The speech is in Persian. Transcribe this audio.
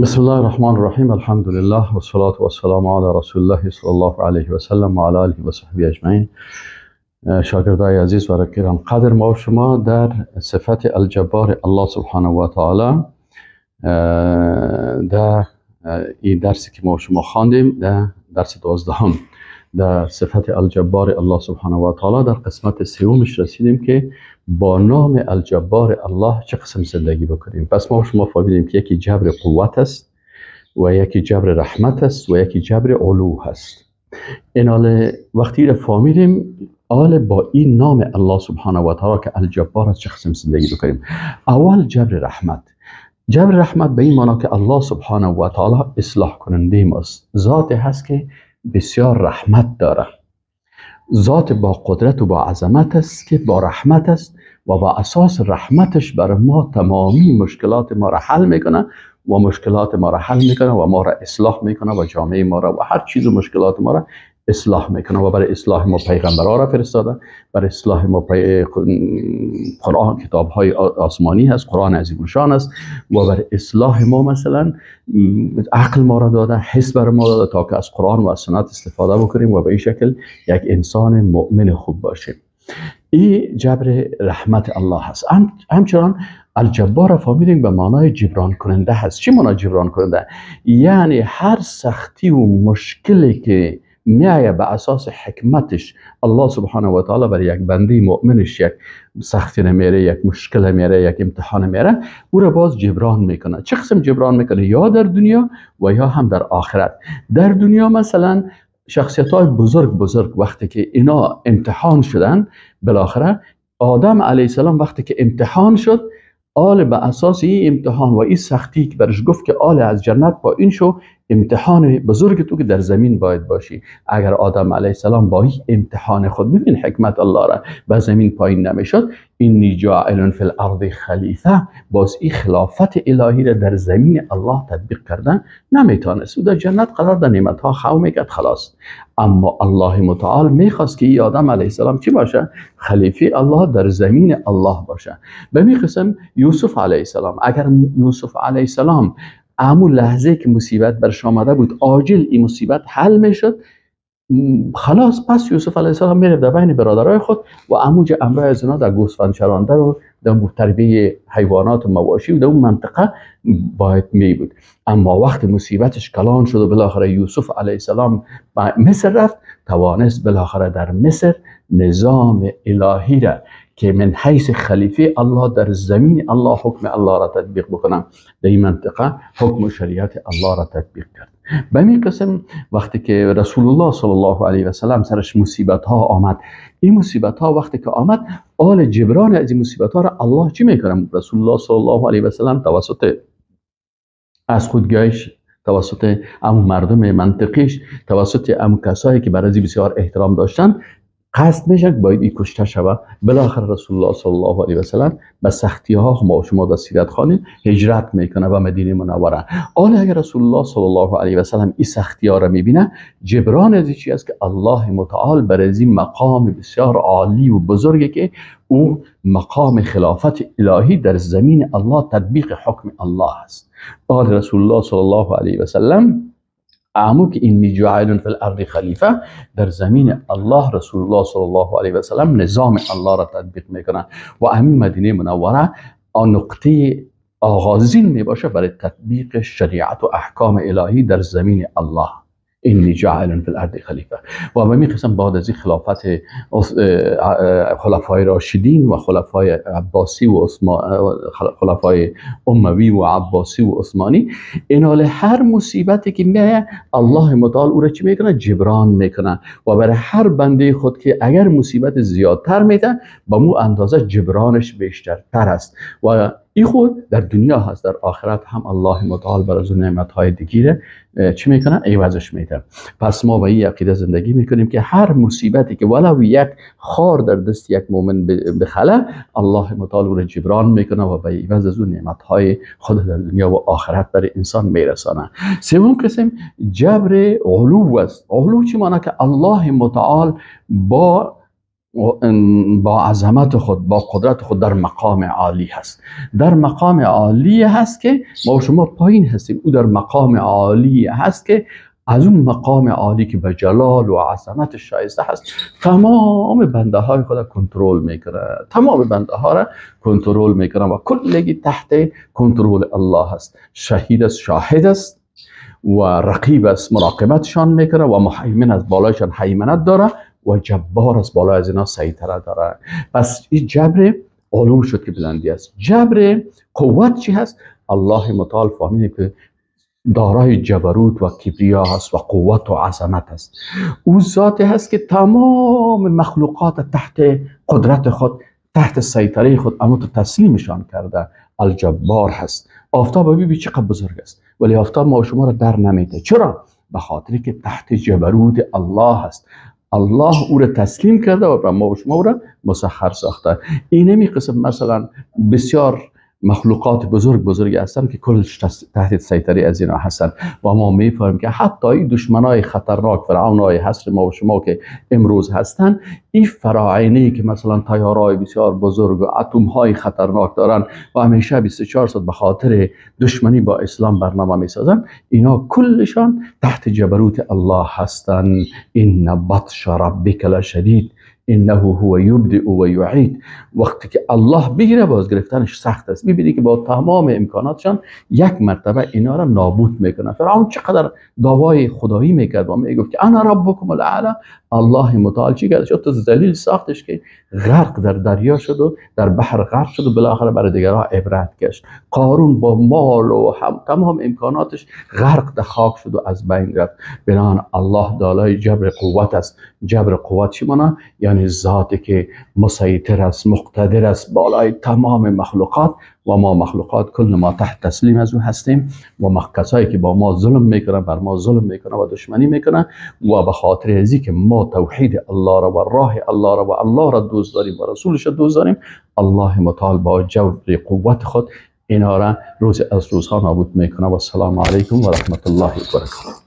بسم الله الرحمن الرحیم. الحمد لله و الصلاة و السلام علی رسول الله صلی الله علیه و سلم و علی آله و صحبه اجمعین. شاگردای عزیز و گران قدر، ما و شما در صفت الجبار الله سبحانه و تعالی در این درسی که ما و شما خواندیم، در درس 12 در صفت الجبار الله سبحانه و تعالی، در قسمت سومش رسیدیم که با نام الجبار الله چه قسم زندگی بکنیم. پس ما شما فهمیدیم که یکی جبر قوت است و یکی جبر رحمت است و یکی جبر علو هست. این حال وقتی را فهمیدیم، حال با این نام الله سبحانه و تعالی که الجبار است چه قسم زندگی بکنیم. اول جبر رحمت. جبر رحمت به این معنا که الله سبحانه و تعالی اصلاح کننده ماست، ذات هست که بسیار رحمت داره، ذات با قدرت و با عظمت است که با رحمت است و با اساس رحمتش برای ما تمامی مشکلات ما را حل میکنه و مشکلات ما را حل میکنه و ما را اصلاح میکنه و جامعه ما را و هر چیز و مشکلات ما را اصلاح میکنه و برای اصلاح ما پیغمبرها را فرستاده، برای اصلاح ما قرآن، کتاب های آسمانی هست، قرآن عظیم شان است و برای اصلاح ما مثلا عقل ما را داده، حس بر ما داده تا که از قرآن و از سنت استفاده بکنیم و به این شکل یک انسان مؤمن خوب باشیم. این جبر رحمت الله هست. همچنان الجبار فهمیدیم به معنای جبران کننده هست. چی معنای جبران کننده؟ یعنی هر سختی و مشکلی که میایه، به اساس حکمتش الله سبحانه و تعالی برای یک بنده مؤمنش یک سختی میاره، یک مشکل میاره، یک امتحان میاره، او را باز جبران میکنه. چه قسم جبران میکنه؟ یا در دنیا و یا هم در آخرت. در دنیا مثلا شخصیت های بزرگ بزرگ وقتی که اینا امتحان شدن، بالاخره آدم علیه السلام وقتی که امتحان شد، آل به اساس این امتحان و این سختی که برش گفت که آل از جنت پایین شو، امتحان بزرگ تو که در زمین باید باشی. اگر آدم علیه السلام با این امتحان خود، ببین حکمت الله را، به زمین پایین نمیشد، انی جاعل فی الارض خلیفه، باز این خلافت الهی را در زمین الله تطبیق کردن نمیتونست. او در جنت قرار در نعمت ها خو میکرد، خلاص. اما الله متعال میخواست که این آدم علیه السلام چی باشه؟ خلیفه الله در زمین الله باشه. به می قسم یوسف علیه السلام، اگر یوسف علیه السلام امو لحظه که مصیبت برش آمده بود عاجل این مصیبت حل میشد، خلاص، پس یوسف علیه السلام میره در بین برادرای خود و اموج امرای از اینا در گوسفند چرانده و در تربیه حیوانات و مواشی و در اون منطقه باید می بود. اما وقت مصیبتش کلان شد و بالاخره یوسف علیه السلام به مصر رفت، توانست بالاخره در مصر نظام الهی را که من حیث خلیفه الله در زمین الله حکم الله را تطبیق بکنه، در این منطقه حکم و شریعت الله را تطبیق کرد. به این قسم وقتی که رسول الله صلی الله علیه و سلم سرش مصیبت ها آمد، این مصیبت ها وقتی که آمد، آل جبران از این مصیبت ها را الله چی میکنه؟ رسول الله صلی الله علیه و سلم توسط از خودگاهش، توسط امو مردم منطقیش، توسط امو کسایی که برای بسیار احترام داشتن، قصد میشه که باید این کشته شود. بالاخره رسول الله صلی الله علیه و سلم به سختی ها، ما شما در سیرت خوانیم، هجرت میکنه به مدینه منوره. حالا اگر رسول الله صلی الله علیه و سلم این سختی ها را میبینه، جبران از چی است که الله متعال بر از این مقام بسیار عالی و بزرگی که او مقام خلافت الهی در زمین الله، تطبیق حکم الله است. قال رسول الله صلی الله علیه و سلم امو که انی جاعل فی الارض خلیفه، در زمین الله رسول الله صلی الله علیه و سلم نظام الله را تطبیق میکنه و همین مدینه منوره آن نقطه آغازین می باشه برای تطبیق شریعت و احکام الهی در زمین الله. انی جاعل فی الارض خلیفه. و به می قسم بعد از این خلافت خلفای راشدین و خلفای عباسی و خلفای اموی و عباسی و عثمانی، این حال هر مصیبتی که میایه، الله متعال او را چی میکنه؟ جبران میکنه و برای هر بنده خود که اگر مصیبت زیادتر میده، با مو اندازه جبرانش بیشترتر است و این خود در دنیا هست. در آخرت هم الله متعال بر از نعمت های دیگه چی میکنه؟ عوضش میده. پس ما با این عقیده زندگی میکنیم که هر مصیبتی که ولو یک خار در دست یک مؤمن بخله، الله متعال او را جبران میکنه و به عوض از اون نعمت های خود در دنیا و آخرت برای انسان میرسانه. سوم قسم جبر علو است. علو چی معنی؟ که الله متعال با با عظمت خود، با قدرت خود در مقام عالی هست. در مقام عالی هست که ما شما پایین هستیم. او در مقام عالی هست که از اون مقام عالی که به جلال و عظمت شایسته هست تمام بنده های خود کنترل میکنه، تمام بنده ها را کنترل میکنه و کلگی تحت کنترل الله هست. شهید است، شاهد است و رقیب است، مراقبتشان میکنه و مهیمن از بالایشان هیمنت داره و جبار از بالای از اینا سیطره داره. پس این جبر علوم شد که بلندی است. جبر قوت چی هست؟ الله متعال فهمیده که دارای جبروت و کبریا هست و قوت و عظمت است. او ذاتی هست که تمام مخلوقات تحت قدرت خود، تحت سیطره خود، اما تو تسلیمشان کرده. الجبار هست. آفتاب ببین چقدر بزرگ است، ولی آفتاب ما شما را در نمیده. چرا؟ به خاطر که تحت جبروت الله هست. الله او را تسلیم کرده و بر ما و شما او را مسخر ساخته. اینمی قسم مثلا بسیار مخلوقات بزرگ بزرگی هستند که کلش تحت سیطره از اینا هستند و ما میفهمیم که حتی این دشمنای خطرناک، فرعونای حصر ما و شما که امروز هستند، این فراعنه که مثلا طیارای بسیار بزرگ و اتم های خطرناک دارن و همیشه 24 ساعت به خاطر دشمنی با اسلام برنامه میسازن، اینا کلشان تحت جبروت الله هستند. ان بطش ربک لشدید انه هو یبدئ و یعید. وقتی که الله بگیره باز گرفتنش سخت است. میبینی که با تمام امکاناتشان یک مرتبه اینا را نابود میکنه. فرعون چقدر دعوای خدایی میکرد و میگفت که انا ربکم الاعلی، الله متعال چی کرد؟ شد تو ذلیل ساختش که غرق در دریا شد و در بحر غرق شد و بالاخره برای دیگرها عبرت گشت. قارون با مال و هم تمام امکاناتش غرق در خاک شد و از بین رفت. بنابراین الله دارای جبر قوت است. جبر قوت چی مانا؟ یعنی ذاتی که مسیطر است، مقتدر است بالای تمام مخلوقات و ما مخلوقات کل ما تحت تسلیم از او هستیم و کسایی که با ما ظلم میکنن، بر ما ظلم میکنن و دشمنی میکنن و به خاطر ازی که ما توحید الله را و راه الله را و الله را دوست داریم و رسولش را دوست داریم، الله متعال با جبر قوت خود اینا را روز از روزها نابود میکنه. و السلام علیکم و رحمت الله و برکاته.